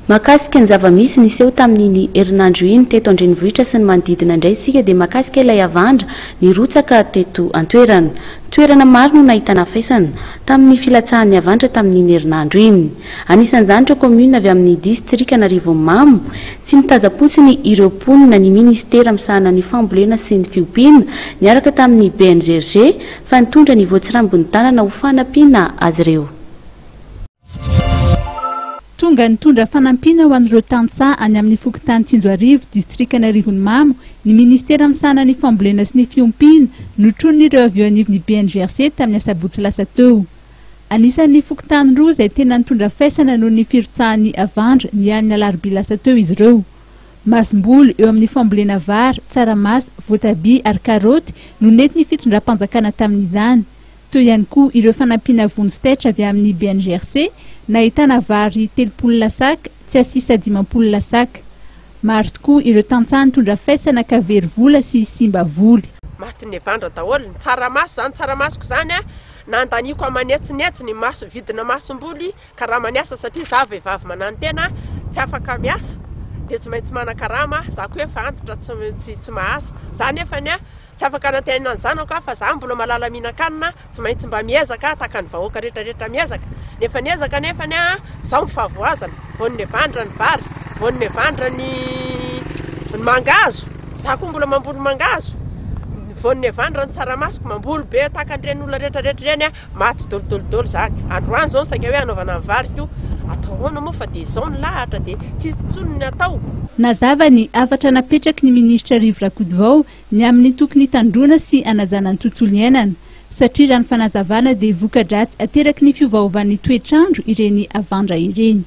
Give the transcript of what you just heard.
Mahakasika ny zava-misy niseho tamin'iny herinandro iny teto an-drenivohitra sy ny manodidina indray isika dia mahakasika ilay havandra nirotsaka teto an-toerana. Toerana maro no nahitana faisana tamin'ny filatsahan'ny havandra tamin'iny herinandro iny. Anisan'izany ireo kaominina avy amin'ny distrikan'Arivonimamo. Tsy mitazam-potsiny ireo mponina ny minisitera misahana ny fambolena sy ny fiompiana niaraka tamin'ny BNGRG fa nitondra ny voatsirambin'ny tanana ho fanampiana azy ireo. Tonga nitondra fanampiana ho an'ireo tantsaha any amin'ny fokontany Tsinjoarivo, distrikan'Arivonimamo, ny minisitera misahana ny fambolena sy ny fiompiana, notronin'ireo avy eo anivon'ny BNGRC tamin'ny asabotsy lasa teo. Anisan'ny fokontany roa izay tena nitondra faisana noho ny firotsahan'ny havandra ny alin'ny alarobia lasa teo izy ireo. Masomboly eo amin'ny fambolena vary, tsaramaso, voatabia ary karaoty no nentin'ny fitondram-panjakana tamin'izany. Teo ihany koa ireo fanampiana vonjy taitra avy amin'ny BNGRC, nahitana vary 30 lasaka, tsiasisa 50 lasaka. Maro tokoa ireo tantsaha nitondra faisana ka very vola sy simba voly. Matin'ny havandra daholo ny tsaramaso izany, tsaramasoko izany a, nandaniako aman'hetsin'hetsiny ny maso, vidina masomboly, karama niasa satria za vehivavy mananotena tsy afaka miasa dia tsy maintsy manakarama, za koa efa antitra tsy tsy mahasa, za nefany a Tsy afaka anantenaina ny zanako aho fa za mbola malala mihinan-kanina, tsy maintsy mba miezaka aho tahaka ny vahoaka rehetra rehetra miezaka, nefa ny ezaka nefany a, zao ny fahavoazana, vao ny nevandra ny vary, vao ny nevandra ny ny mangahazo, za koa mbola mamboly mangahazo, vao ny nevandra ny tsaramasoko, mamboly be tahaka an'ireny olona rehetra rehetra ireny aho, Maty dolidoly zany. Androany zao saika hoe hanaovana ny vary ko atao ahoana moa fa dia izao ny lahatra dia tsy hisy intsony ny atao. Nazava ny hafatra napetraky ny minisitra Rivo Rakotovao ny amin'ny tokony hitandroana sy hanajana ny tontolo iainana. Satria raha ny fanazavana dia voka-dratsy ateraky ny fiovaovan'ny toetr'andro ireny havandra ireny.